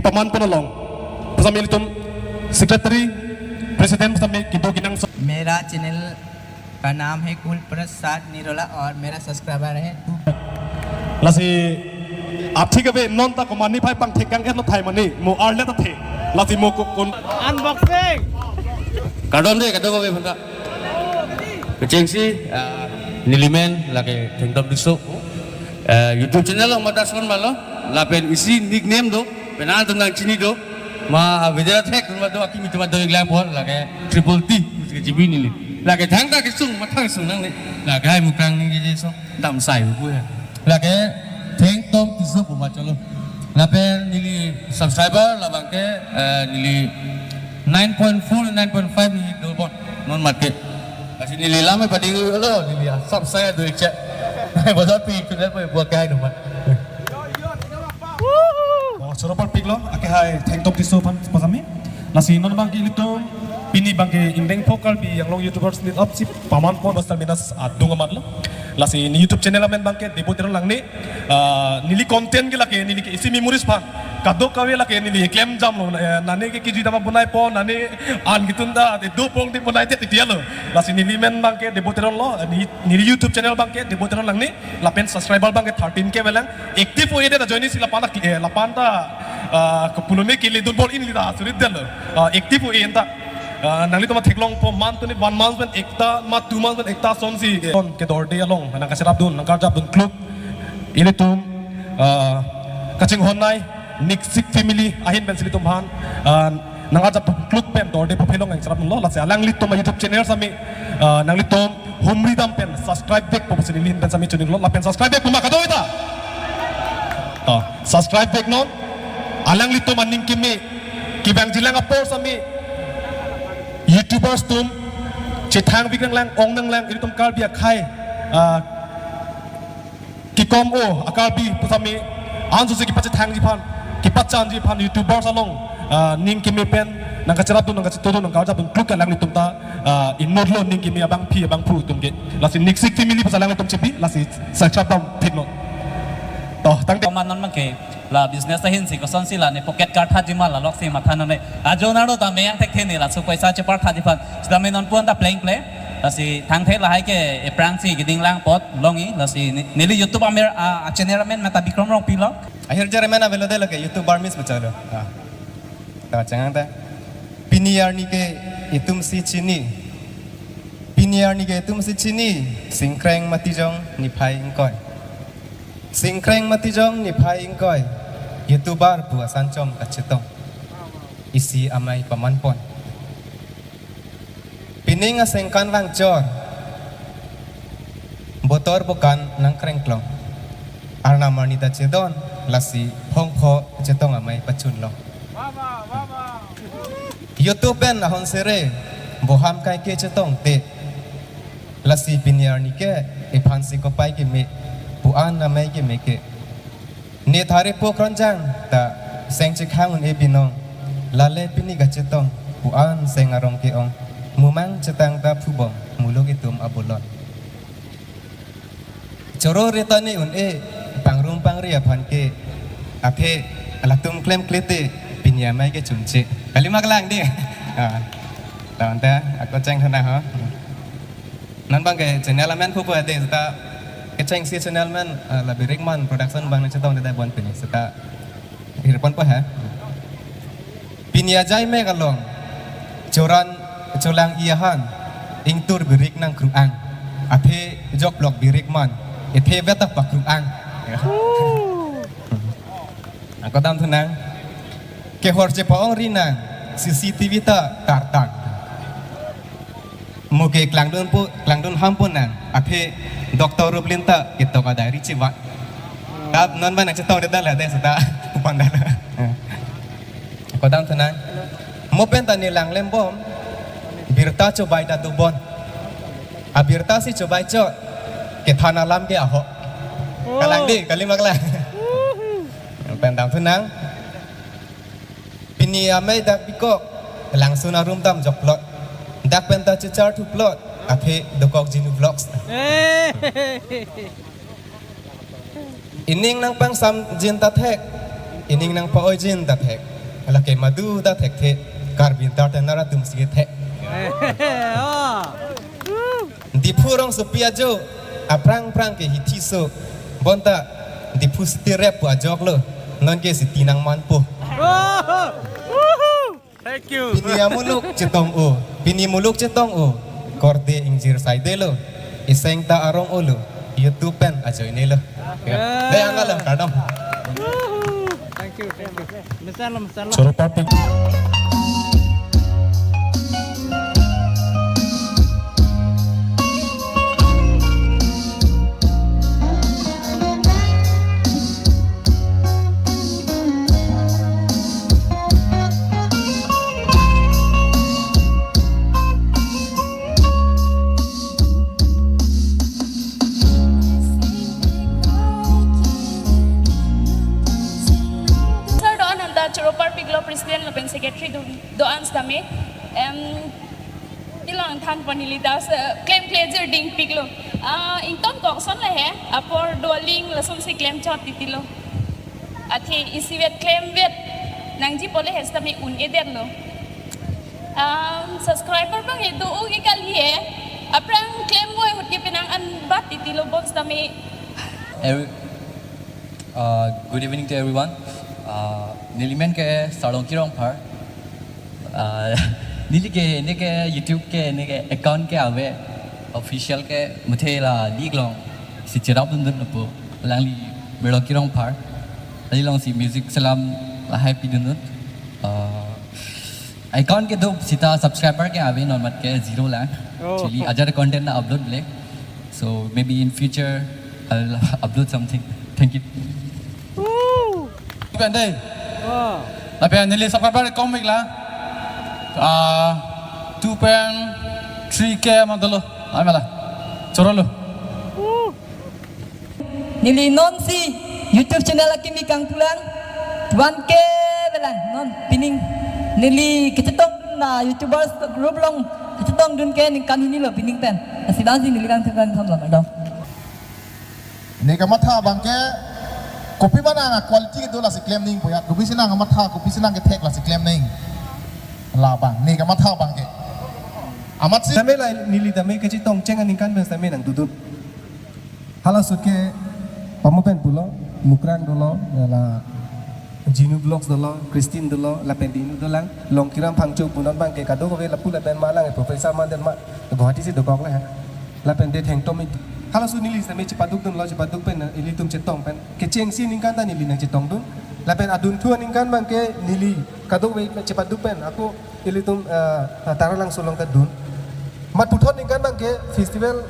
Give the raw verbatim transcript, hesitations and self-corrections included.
paman pon along. Pusitame ilitum secretary, president pusitame kedo kenangso. मेरा चैनल का नाम है कुल प्रसाद निरोला और मेरा सब्सक्राइबर है to. Lasi aphi kave non ta komani phai pangthek kang et lo thai mani mo arle ta the. Lasi mo ko kon. Unboxing. Kardom de kado kave phanta. Kechengsi ah, nelimen lake Thengtom Tisso. Eh, YouTube channel along mata son malo. Lapen isi nickname do. Penang tum nangchini do. Ma video thek ma do akimi tum do iklang pon lake triple T. G B neli. Lake thangta kesung mathang sung nangne. Lake hai mukrang ningje so. Damsai pu ya. Lake Thengtom Tisso pu ma chalo. Lapen neli subscriber labang ke eh, neli nine point four, nine point five neli do bon non market. Lasi neli lam pading lo neli subscribe do ikche. Bodo pi channel pu buat kai do mat. Oh, choro parpiklo, ake hai Thengtom Tisso aphan pusitame. Lasi non abangke ilitum pini abangke ingdeng phokal bi Anglong YouTubers Meet Up si paman pon basta minas adung amat lo. Lasi neli YouTube channel amen abangke Debo Teron Langne. Ah, neli content ke lake neli ke isi memories aphan. Kadokave lake neli klem jam lo, eh, nane ke kiji dama bonai pon, nane an kitun ta, te do pong te bonai te titia lo. Lasi nelimen abangke Debo Teron lo, eh, neli, neli YouTube channel abangke Debo Teron Langne. Lapen subscriber abangke thirteen K velang. Active o-e det ajoine si lapan ta, eh, lapan ta, ah, kepulote kele dun bor in lita surit det lo. Ah, active o-e anta. Ah, nanglitum theklongpo month tuni one month pen ekta, ma two month pen ekta asonsi. Eh, kon kedorde along, nangkacherapdun, nangkarjapdun kluk. Ilitum, ah, kachinghon nei, Niksik family, ahin pensi ilitum aphan. Ah, nangkarjapdun kluk pen dorde pu phelong nangcherapdunlo, lasi alanglitum a-YouTube channel sitame, ah, nanglitum humri dam pen subscribe vekpo pusi neli ahin pen sitame choninglo, lapen subscribe vek pu ma kado-i ta. To, subscribe vek non. Alanglitum aning keme, kevangjilang apor sitame YouTubers atum chethang vik nanglang, ong nanglang, ilitum Karbi akhei, ah, kekom o a-Karbi pusitame ansose kepachethangji aphan, kepachanji aphan YouTubers along, ah, ning keme pen nangkacherapdun, nangkachetongdun, nangkarjapdun kluk alanglitum ta, ah, inutlo ning keme abangpi abangphu atum ke. Lasi Niksik family pusi alanglitum chepi, lasi subscribe dam phin non. To, tangte. Komat non abangke la business ahin si kosonsi la ne pocket kar thaji ma la loksi matha non ne. Ajo naro ta meyang thekthe ne laso paisa chepar thaji aphan. Sitame non pu anta pleng pleng. Lasi thangthe lahai ke aphrangsi keding lang apot longji. Lasi ne-, neli YouTube amer a, a channel amen mata Bikram Rongpi lo. Ahirjar amen avelo de lake YouTube Burmese bacha lo. Ah. Ta chang ta. Pini arni ke itum si chini. Pini arni ke itum si chini. Singkreng Matijong niphai ingkoi. Singkreng Matijong niphai ingkoi. YouTuber pu asanchom kachetong. Isi amei paman pon. Pining asengkan vangchor. Botor bokan nangkrengklong. Arnam arni ta chedon, lasi phongpho chetong amei pachunlong. YouTube pen ahon sere, boham kaike chetongte. Lasi pini arni ke, iphansi kopai keme, pu-an amei keme ke. Ne thare po kronjang ta seng chekhang un-e binong. Lale pini kachetong pu-an seng arong ke-ong. Mumang chetang ta phubom muluk itum abolon. Choro re ta ne un-e pangrum pangri aphan ke. Athe latum klemkle te pini amei ke chunche. Kali ma klang dei. Ah. Tangte ako cheng thana ha. Non abangke channel amen pupo ade seta kechengsi channel amen, eh, la Birikman Production abang nangchetongdedai bon pini seta hirpon po ha. Pini ajai mek along choran cholang-i ahan ingtur birik nangkru-ang. Athe jok blok Birikman ethe vet ta pakru-ang. Ako dam thunang. Kehor chepa-ong ri nang, C C T V ta tartang. Mo ke klangdun po, klangdun ham po nang, athe Doctor Ruplin ta ketok adai ri chiva. Tap non ba nangchetongdedai la de seta pandal. Ako dam thunang. Mo pen ta ne langlem bom, birta chobai ta dobon. Abirta si chobai chot, kethan alam ke aho. Kalang dei, kali ma klang. Pen dam thunang. Pini amei dak bikok, langsun arum dam jokplot. Dak pen ta chechar thuplot, athe dokok Jinu Vlogs. Ining nangpangsamjin ta thek, ining nangpa-oijin ta thek. Lake madu ta thekthe, Karbi entertainer atum si thek. Diphu rongsopi ajo, aphrang phrang ke hithi so, bonta Diphu siti rap pu ajok lo, non ke siti nangmanpo. Thank you. Pini amuluk chetong o, pini muluk chetong o, korte ingjir saidelo, iseng ta arong olo, YouTube pen ajoinelo. Ya. Dei, angkalo, kardom. Thank you, thank you. Mesalo, mesalo. Choro party. Sir, do-an anta choro parpiklo, president lapen secretary do, do-an sitame. Em, pilo nangthanpon, neli ta, eh, klemkle jirdingpiklo. Ah, ingtonkok ason le he, apor do aling lasonsi klemchot titilo. Athe isivet klemvet nangjipo le he sitame un-edetlo. Um, subscriber abang he do-o ke kali he. Aphrang klem moi ahut ke penang an bat titilo bonsitame. Every, uh, good evening to everyone. Uh, neli men ke Sarlongki Rongphar. Uh, neli ke, ne ke YouTube ke, ne ke account ke ave, official ke muthe la lik long si cherapdundun lapu, alangli Merlongki Rongphar. Alilongsi music selam lahai pidundun. Uh, account ke do sita, subscriber ke ave non mat ke zero lang. Oh. Actually, ajat content na upload le. So maybe in future I'll upload something. Thank you. Woo! Pen dei. Oh. Lapen neli subscriber komik la. Ah, two point three K ma dolo. Amela. Chorolo. Woo! Neli nonsi YouTube channel akimi kangpulang, one K belang non pining. Neli kachetongdun na YouTubers group along kachetongdun ke ningkan hini lo pining pen. Lasi bangsi neli kangthum kangthum lo, madam. Ne kamatha abang ke kopi ma nang quality kedo lasi klem nangpo ya. Kopisi nang kamatha, kopisi nang kethek lasi klem nang. Labang, ne kamatha abang ke. Amatsi. Tame la neli tame kachetong cheng aningkan pen tame nangdodun. Halaso ahut ke pamo pen pulo, Mukrang dolo, la Jinu Vlogs dolo, Christine dolo, lapen Dinu dolang, Longkiram Phangcho pu non abang ke kadokave lapu lapen ma lang, Professor Mandan ma, Guwahati si dokok le ha. Lapen de Thengtom ik. Halaso ahut neli sitame chepadukdunlo, chepaduk pen, ilitum chetong pen. Kechengsi aningkan ta neli nangchetongdun. Lapen adunthu aningkan abang ke neli kadokave chepaduk pen, ako ilitum, eh, Taralangso along ta dun. Mat puthot aningkan abang ke festival